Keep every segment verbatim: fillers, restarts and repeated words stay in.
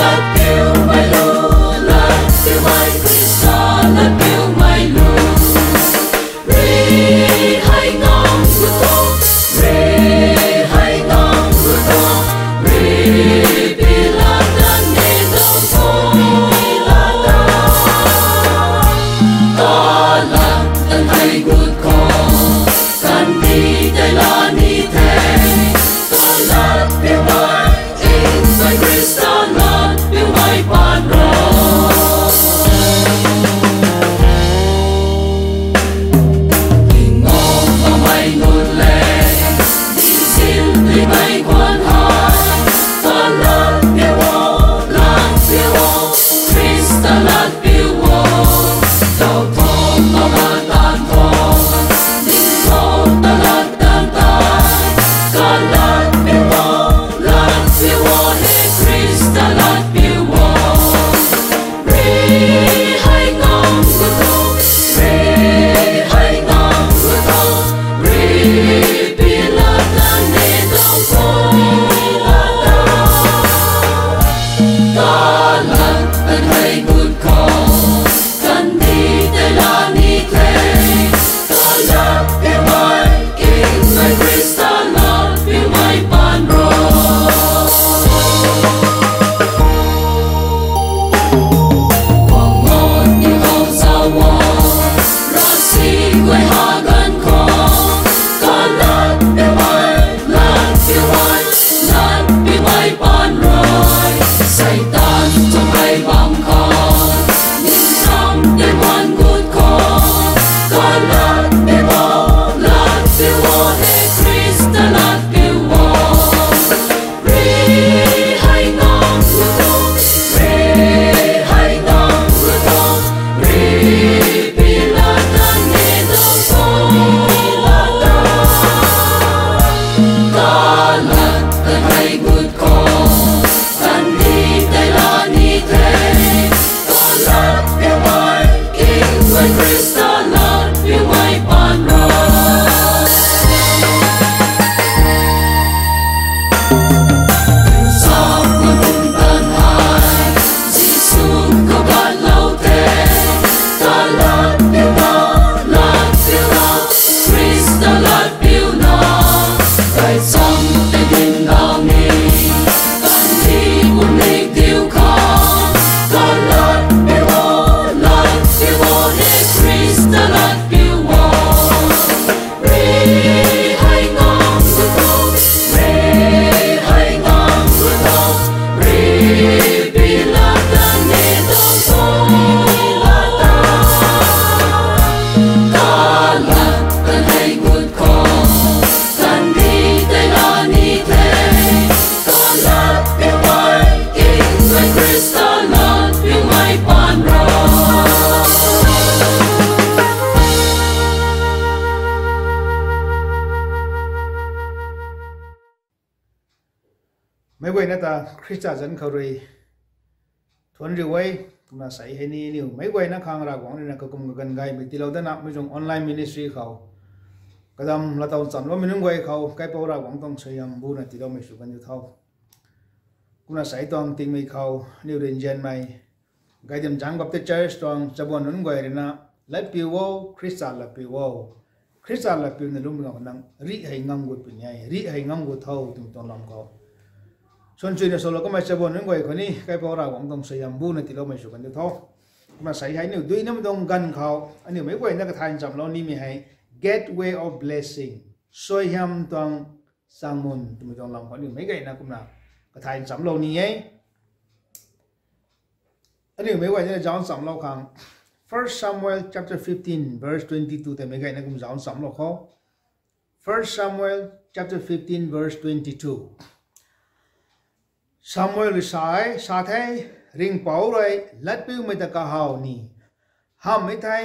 Latpiumei lu, latpiumei Khrista, latpiumei lu. Ri hei ngam gu tho, ri hei ngam gu tho, ri pi la tan ne dau tho, pi la tan. Kalat tan hei gut khou, kandih tei la ni the. Kalat piu e, Isai Khrista latpiumei pan ro. Tingngou kamei nunc le, dingsin timei khwan hei, kalat piu o, lat piu o, Khrista latpiu o, dau tho, kalat tan tho, ding tho, kalat tan tei, kalat piu o, lat piu o, he Khrista latpiu o. Ri hei ngam gu tho, ri hei ngam gu tho, ri pi la tan ne dau tho, pi la tan. Kalat tan hei gut khou, kandih tei la ni the. Kalat piu e, Isai Khrista latpiumei pan ro. Guang ngot ni khou zauc o, ravsic guay ha ganv khou, kalat piu e, latpiu e, latpiumei pan rui, Seitaan cham hei bam khou, ningsam tei wan gut khou, kalat piu o, latpiu o, he Khrista latpiu o. Ri hei ngam gu tho, ri hei ngam gu tho, ri pi la tan ne dau tho, pi la tan. Kalat tan hei gut khou, kandih tei la ni the. Kalat piu e, Isai Khrista latpiumei pan ro. Sap na bum tan hei, Jisu khou batlou the. Kalat piu na, lat piu na, Khrista latpiu na. Gaychamv tei dinc dau ni, kandih bum nik diu khang, kalat piu o, lat piu o, he Khrista latpiu o. Ri hei ngam gu tho, ri hei ngam gu tho, ri pi la tan ne dau tho, pi la tan. Kalat tan hei gut khou, kandih tei la ni the. Kalat piu e, Isai Khrista latpiumei pan ro. Meic guayna ta Khrista zanc khou rui thuanc riu e. Kumna sei hei ni aniu meic guayna khang Ravguangc ruina kakum kaganv gaymei tiilou datna, mi tuang online ministry khou kadam laatow nchamloumei nunc guay khou Kaipouc Ravguangc tuang suaihiam buna tiiloumei sw kan diu tho. Kumna sei tuang tingmei khou aniu rui nzianmei Gaydimzang Baptist Church tuang chabuan nunc guay ruina, latpiu o, Khrista latpiu o. Khrista latpiuna lungc ngam nang rih hei ngam gut puni e, rih hei ngam gut tho twmei tuang lam khou, suan chuina salou kamei chabuan nunc guay khou ni Kaipouc Ravguangc tuang suaihiam buna tiiloumei sw kan diu tho. Kumna sei hei aniu duinamei tuang ganv khou aniu meic guayna kathay nchamlou nimei hei Gateway of Blessing, suaihiam tuang changmun twmei tuang lam khou aniu meic guayna kumna kathay nchamlou ni e. Aniu meic guayna zauc nchamlou khang First Samuel chapter fifteen verse twenty-two tei meic guayna kum zauc nchamlou khou. First Samuel chapter fifteen verse twenty-two. Samuel rui sa e, sa the, Ringhpouc rui latpiumei ta kahaw ni, hamhmei thei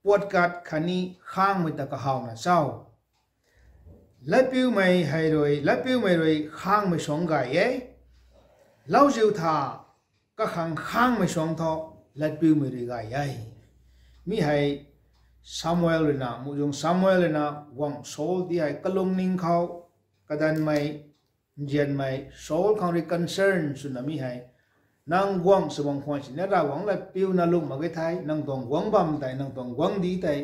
puat kat khatni khangmei ta kahawna cho? Latpiumei hei rui, latpiumei rui khangmei suang gay e. Lauziu tha kakhang khangmei suang thu latpiumei rui gay e. Mi hei Samuel ruina, muhzwng Samuel ruina guangc Saul ti hei kalungning khou kadanmei, nzianmei Saul khang rui concern swna mi hei Nang guangc sw bam khwan sini Ravguangc lat piuna lung mak ge thei, nang tuang guangc bam tei, nang tuang guangcdic tei,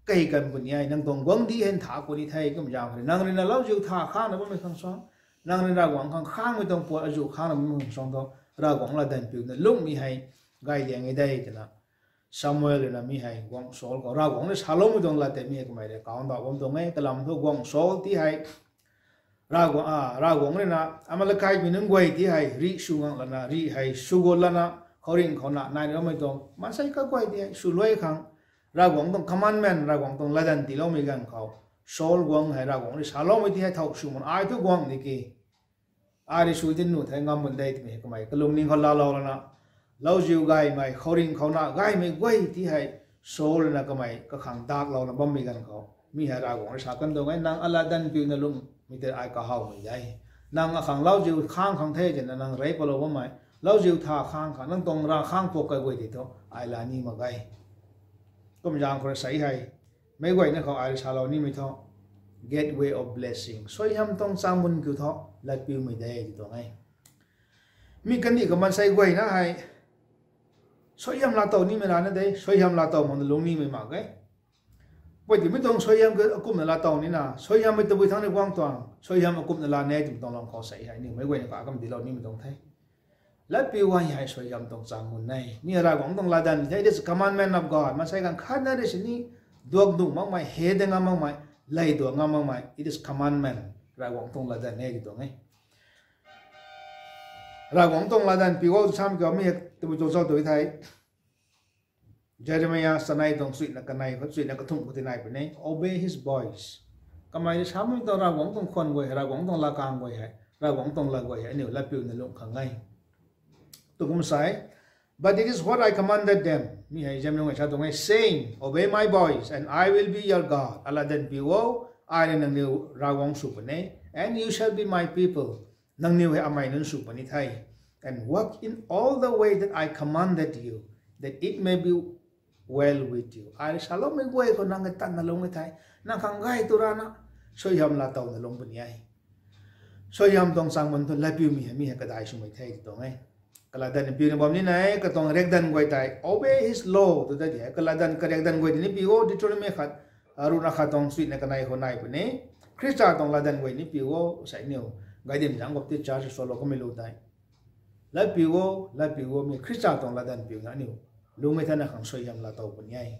kei kan puni e, nang tuang guangcdic hei ntha puni the, kum zaeng khou rui nang rui na lauziu tha khangna bammei khang suang, nang rui Ravguangc khang khangmei tuang puat azuh khangna bammei khang suang thu, Ravguangc latdanv piuna lungmei hei gay liang e de twna Samuel rui na mi hei guangc Saul khou Ravguangc rui saloumei tuang lat tei mi hei kamei rui kaw ndauh bam tuang e. Kalam thu guangc Saul ti hei Ravguangc, a, Ravguangc rui na Amalekmei nunc guay ti hei rih sw ngak lana, rih hei sw gut lana, khouringh khou na nai ni bammei tuang maansei kaguay ti hei swluai khang, Ravguangc tuang commandment, Ravguangc tuang latdanv tiiloumei ganv khou, Saul guangc hei Ravguangc rui saloumei ti hei thow sw mun ai thu guangc di ki, ai rui sw ti nuh thei ngam mun de twmei hei kamei kalungning khou laalou lana, lauziu gaymei, khouringh khou na gaymei guay ti hei Saul rui na kamei kakhang daklouna bammei ganv khou, mi hei Ravguangc rui sa kan tuang e, nang alatdanv piuna lungmei tei ai kahawmei de. Nang akhang lauziu khang khang the twna nang rey palou bammei, lauziu tha khang khang, nang tuang rav khang puak kaguay tei thu ai la ni mak ge. Kum zaeng khou rui sei hei, meic guayna khou ai rui salou nimei thu, gateway of blessing, suaihiam tuang changmun kiu thu latpiumei de ti tuang e. Mi kandih khou maansei guayna hei suaihiam laatow nimei rana de, suaihiam laatow makna lung nimei mak ge. Puai ti mi tuang suaihiam kiu akumhna laatow nina, suaihiammei tabui thangc ni guang tuang, suaihiam akumhna la ne twmei tuang lam khou sei hei aniu meic guayna kha kam tiilou nimei tuang the. Latpiu guay hei suaihiam tuang changmun e. Mi Ravguangc tuang latdanv the, it is commandment of God. Maansei ganv khatna rui sini duak duh makmei, he de ngam makmei, lay duak ngam makmei, it is commandment. Ravguangc tuang latdanv e ti tuang e. Ravguangc tuang latdanv piu o twna samei kiu mi hei tabui tuang cho tw thei, Jeremiah chanei tuang chuina kanei khou, chuina kathumh khou ti nai puni, obey his voice. Kamei rui samei tuang Ravguangc tuang khwan guay hei, Ravguangc tuang lakang guay hei, Ravguangc tuang lat guay hei aniu latpiuna lung khang e. Tu kum sa e, but it is what I commanded them. Mi hei Jeremiah sa tuang e, saying, obey my voice and I will be your God. Alatdanv piu o, ai rui nangniw Ravguangc sw puni, and you shall be my people. Nangniw hei amei nunc sw puni the. And walk in all the way that I commanded you, that it may be well with you. Ai rui saloumei guay khou nang hei tanna lung e thei, nang khang gay tu rana, suaihiam laatowna lung puni e. Suaihiam tuang changmun thu latpiumei hei mi hei kadai swmei the ti tuang e. Kalatdanv piuna bam nina e, katuang riakdanv guay tei obey his law tw ta di hei, kalatdanv kariakdanv guay tei ni piu o, Deuteronomy khat, a, ruhna khat tuang chuina kanei khou nai puni, Khrista tuang latdanv guay ni piu o, sei aniu, gay dim zangc gup ti church swlou kamei lu tei, latpiu o, latpiu o, mi Khrista tuang latdanv piuna aniu lung e thena khang suaihiam laatow puni e.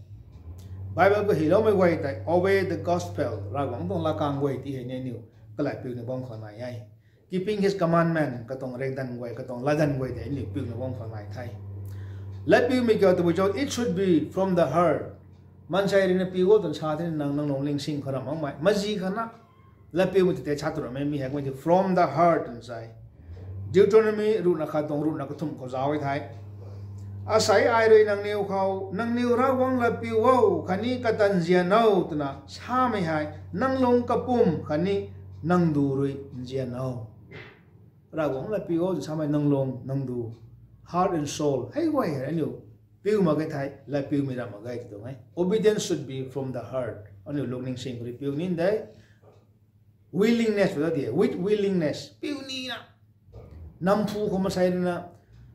Bible khou hyloumei guay tei obey the gospel, Ravguangc tuang lakang guay ti hei ni aniu kalatpiuna bam khang nai e. Keeping his commandment, katuang riakdanv guay, katuang latdanv guay tei aniu piuna bam khang nai the. Latpiumei kiu tabui cho, it should be from the heart. Maansei rui na piu o twna sa thei nang, nang lungning sing khou ram makmei, mazi khana, latpiumei tei tei sa tu ramei mi hei kamei ti from the heart twna sa e. Deuteronomy ruhna khat tuang ruhna kathumh khou zauc e thei, asei ai rui nangniw khou, nangniw Ravguangc latpiu o khatni kata nzian o twna samei hei nang lung, kapum khatni nang du rui nzian o. Ravguangc latpiu o twna samei nang lung, nang du, heart and soul hei guay hei aniu piu mak ge thei latpiumei ram mak ge ti tuang e. Obedience should be from the heart. Aniu lungning sing khou rui piu ni de. Willingness tw ta di, with willingness, piu nina, namphu khou maansei rui na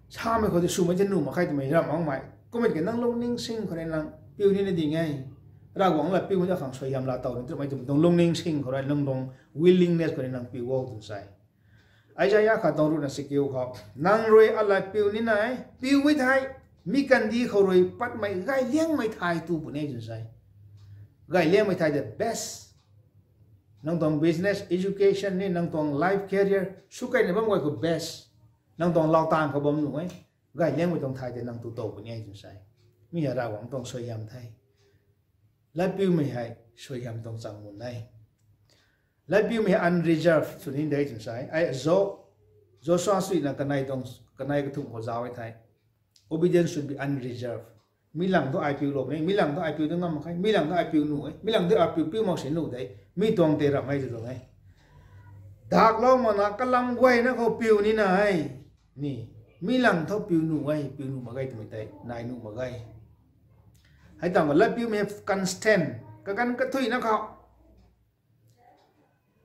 samei khou tei swmei tei nuh mak khe twmei ram makmei, kummei ki nang lungning sing khou rui nang piu nina ding e. Ravguangc latpiumei ta khang suaihiam laatow ni twmei twmei tuang lungning sing khou rui nang tuang willingness khou rui nang piu o twna sa e. Isaiah khat tuang ruhna chakiu khou, nang rui alat piu nina e, piu e thei, mi kandih khou rui patmei gayliangmei thay tu puni e twna sa e. Gayliangmei thay the best. Nang tuang business, education ni, nang tuang life career, sw keyna bam guay khou best. Nang tuang lau taanv khou bam nuh e, gayliangmei tuang thay tei nang tu tow puni e twna sa e. Mi hei Ravguangc tuang suaihiam the. Latpiumei hei suaihiam tuang changmun e. Latpiumei hei unreserved sw ni de twna sa e. Ai Jo, Joshua suina kanei tuang, kanei kathumh khou zauc e thei, obedience should be unreserved. Mi lang thu ai piulou ni, mi lang thu ai piu tu ngam mak khe, mi lang thu ai piu nuh e, mi lang thu ai piu, piu mak si nuh de, mi tuang tei ram e tw tuang e. Daklou makna kalam guayna khou piu nina e. Ni, mi lang thu piu nuh e, piu nuh mak ge twmei tei nai nuh mak ge. Hei tangv latpiumei constant, kaganv kathuina khou,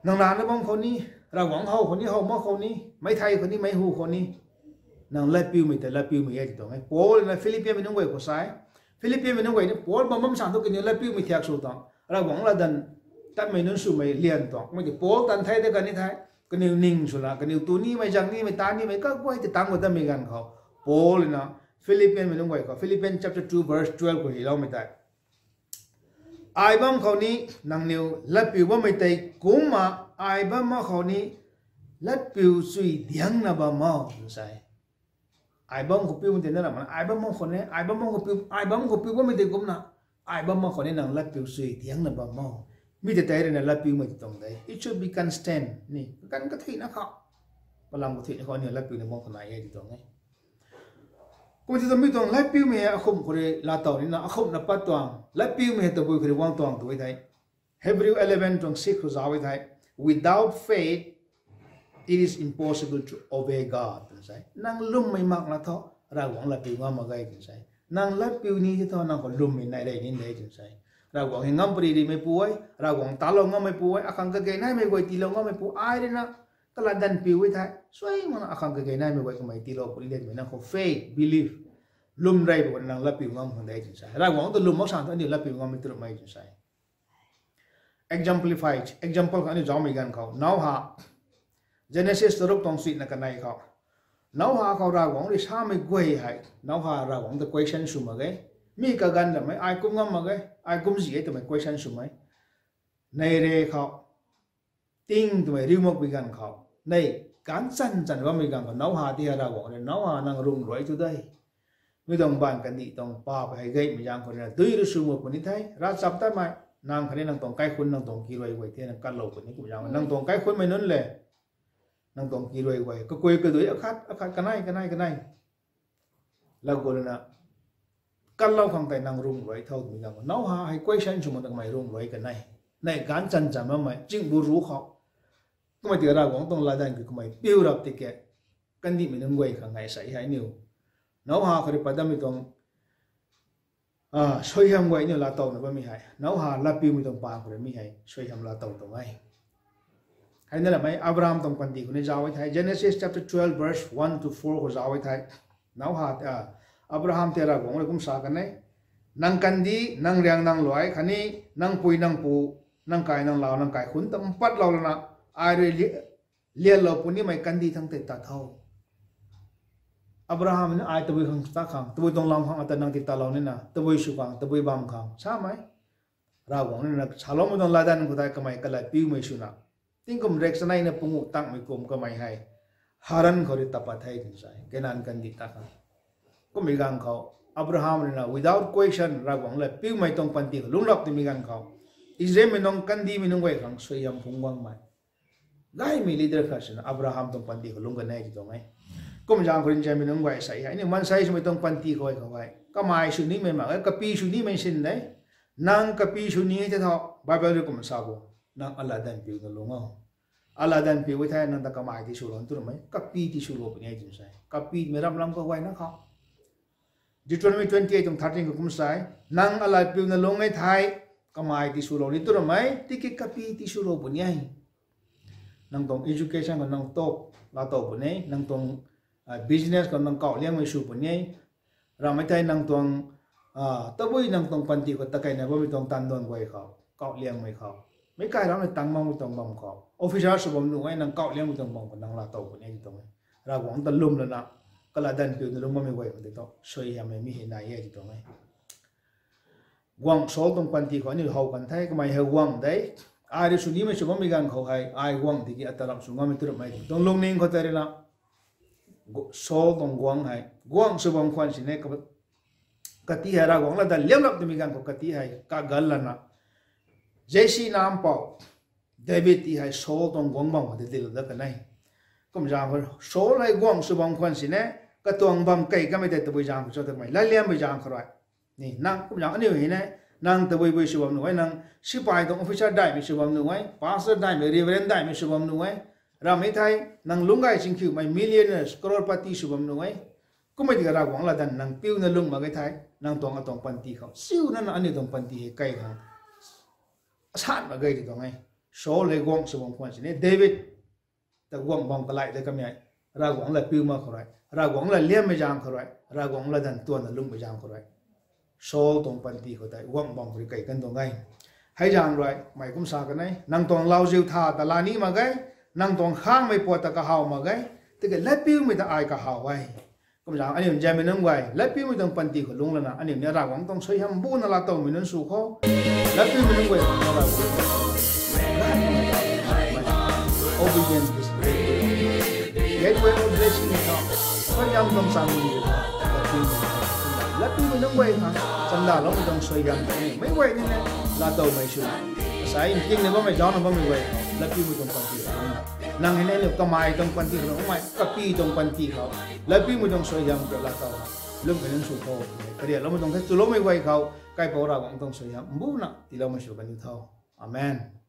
nang lana bam khou ni, Ravguangc how khou ni, how mak khou ni, meic thei khou ni, meic hu khou ni, Nang latpiumei tei latpiumei e ti tuang e. Paul na Philippianmei nunc guay khou sa e. Philippianmei nunc guay ni Paul bam bam san thu kaniw latpiumei thiak sw tuang. Ravguangc latdanv tatmei nunc swmei lian tuang. Mei ti Paul tan thei de kan ni thei. Kaniw ning sw la, kaniw tu nimei, zang nimei, ta nimei, kaguay ti tang khou datmei ganv khou. Paul na Philippianmei nunc guay khou, Philippians chapter two verse twelve khou hyloumei tei, ai bam khou ni nangniw latpiu bammei tei kumna, ai bam mak khou ni latpiu chui diangna bam o, tw sa e. Ai bam khou piumei tei na ram, ai bam mak khou ni, ai bam mak khou piu, ai bam khou piu bammei tei kumna, ai bam mak khou ni nang latpiu chui diangna bam o. Mi tei tei rui na latpiumei ti tuang de. It should be constant ni, kan kathuina khou. Palam kathuina khou ni latpiuna bam khou nai e ti tuang e. Kum ti tuang mi tuang latpiumei hei akhum khou rui laatow nina, akhumna pat tuang, latpiumei hei tabui khou rui guang tuang tu e thei. Hebrew eleven tuang six khou zauc e thei, without faith, it is impossible to obey God, tw sa e. Nang lwmmei mak na thu, Ravguangc latpiu ngam mak ge, tw sa e. Nang latpiu ni ti thu, nang khou lwmmei nai rey ni de, tw sa e. Ravguangc hei ngam pary rimei pu e, Ravguangc talou ngammei pu e, akhang kage naimei guay tiilou ngammei pu, ai rui na, kalatdanv piu e thei, suai makna akhang kage naimei guay kamei tiilou puni de twmei nang khou faith, belief, lwm rey bam nang latpiu ngam khang de, tw sa e. Ravguangc ta lwm mak san thu aniu latpiu ngammei tu ramei, tw sa e. Exemplify, example khou aniu zaumei ganv khou, Noah, Genesis taruk tuang suina kanei khou, Noah khou Ravguangc rui samei guay hei, Noah Ravguangc ta question sw mak ge. Mi kaganv ramei, ai kum ngam mak ge, ai kumzi e twmei question swmei. Nei re khou, ting twmei riu makpui ganv khou, nei, ganv chan chan bammei ganv khou, Noah ti hei Ravguangc rui, Noah nang rung ruai tu de. Mi tuang baanv kandih tuang paap hei gaymei zaeng khou rui na dui rui sw mak puni the, ravchaptatmei, nang khatni nang tuang kaikhunc, nang tuang kiruai guay the, nang katlou puni kum zaeng, nang tuang kaikhunmei nunc le, nang tuang kiruai guay, kakui kadui akhat, akhat, kanei, kanei, kanei. Lau gu lana, katlou khang tei nang rung ruai tho twmei ganv khou, Noah hei question sw mak ta kamei rung ruai kanei. Nei ganv chan chan bammei, chingbu ru khou. Kummei ti Ravguangc tuang latdanv ki kamei piu rap tiki, kandihmei nunc guay khang hei sa hei niu. Noah khou rui pat datmei tuang, suaihiam guay niu laatowna bammei hei. Noah latpiumei tuang pang khou rui mi hei, suaihiam laatow tuang e. Hei na lamei Abraham tuang panty khou ni zauc e thei, Genesis chapter twelve verse one to four khou zauc e thei. Noah, Abraham tei Ravguangc rui kum sa kan e. Nang kandih, nang riang nang luai, khatni nang pui nang pu, nang kai nang lau, nang kaikhunc ta mpatlou lana, ai rui lianlou punimei kandih thangc tei tat tho. Abraham ni ai tabui khang ta khang, tabui tuang lam khang ata nang ti tatlou nina, tabui sw khang, tabui bam khang, samei. Ravguangc nina saloumei tuang latdanv khou tei kamei kalatpiumei swna, tingkum rek chaneina pungu tangmei kum kamei hei, Haran khou rui tat pat the twna sa e, Kanan kandih ta khang. Kummei ganv khou, Abraham rui na without question Ravguangc latpiumei tuang panty khou lungc rap twmei ganv khou, Israelmei nunc kandihmei nunc guay khang suaihiam phungc guangmei gaymei leader khat swna Abraham tuang panty khou lungc kan e ti tuang e. Kum zaeng khou rui Israelmei nunc guay sa hei, aniu maansei swmei tuang panty khou khou hei, kamei sw nimei mak e, kapy sw nimei sin de. Nang kapy sw ni tei tho, Bible rui kum sa bo, nang alatdanv piuna lung o. Alatdanv piu e thei nang ta kamei ti swlou ni tu ramei, kapy ti swlou puni e twna sa e. Kapymei ram lam khou guayna khou, Deuteronomy twenty-eight tuang thirteen khou kum sa e, nang alatpiuna lung e thei, kamei ti swlou ni tu ramei, tiki kapy ti swlou puni e. Nang tuang education khou nang top laatow puni e, nang tuang business khou nang kauh liangmei sw puni e. Ramei thei nang tuang, tabui nang tuang panty khou takeina bammei tuang tanduan guay khou, kauh liangmei khou, meic kai ramei tang makmei tuang bam khou, officer sw bam nuh e, nang kauh liangmei tuang bam khou nang laatow puni e ti tuang e. Ravguangc ta lwm lana, kalatdanv piuna lung bammei guay khang tei thu suaihiammei mi hei nai e ti tuang e. Guangc Saul tuang panty khou aniu how kan the, kamei hei guangc de. Ai rui sw nimei sw bammei ganv khou hei, ai guangc tiki ata ram sw ngammei tu ramei ti tuang lungning khou tei rui na, Saul tuang guangc hei, guangc sw bam khwan sini, kati hei Ravguangc latdanv liam rap twmei ganv khou kati hei kagal lana, Jesse nampou David ti hei Saul tuang guangc bam khou tei dinclou dat kan e. Kum zaeng khou Saul hei guangc sw bam khwan sini, katuang bam kei kamei tei tabui zaeng khou cho ta kamei latliammei zaeng khou rui, ni nang kum zaeng aniu hei ne, nang tabui bui sw bam nuh e, nang sipai tuang officer daihmei sw bam nuh e, pastor daihmei, reverend daihmei sw bam nuh e. Ramei thei, nang lungc gay chingkhiumei millionaires, crorepati sw bam nuh e. Kummei tiki Ravguangc latdanv nang piuna lung mak e thei, nang tuang atuang panty khou chiuna na aniu tuang panty hei kei khang asan mak ge ti tuang e. Saul hei guangc sw bam khwan sini, David ta guangc bam kalai de kamei hei, Ravguangc lat piu mak khou rui, Ravguangc lat liammei zaeng khou rui, Ravguangc lat danv tuanna lungmei zaeng khou rui, Saul tuang panty khou tei guang bam khou rui kei kan tuang e. Hei zaeng rui mei kum sa kan e, nang tuang lauziu tha ta la ni mak ge, nang tuang khangmei puat ta kahaw mak ge, tiki latpiumei ta ai kahaw e. Kum zaeng aniu nzianmei nunc guay, latpiumei tuang panty khou lungc lana aniu ni Ravguangc tuang suaihiam buna laatowmei nunc sw khou, latpiumei nunc guay khang Ravguangc tuang obedience is the gateway of blessing tho. Suaihiam tuang chang ni tho. Latpiumei nunc guay khang chamdaloumei tuang suaihiam ta aniu meic guay ni ne laatowmei sw. Asai ntingna bammei, zaucna bammei guay khou latpiumei tuang panty khou lungc, nang hei ni aniu kamei tuang panty khou lungcmei, kapy tuang panty khou latpiumei tuang suaihiam ta laatow, lwmmei nunc sw khou, kariakloumei tuang the, chuloumei guay khou Kaipouc Ravguangc tuang suaihiam buna tiiloumei sw kan diu tho. Amen.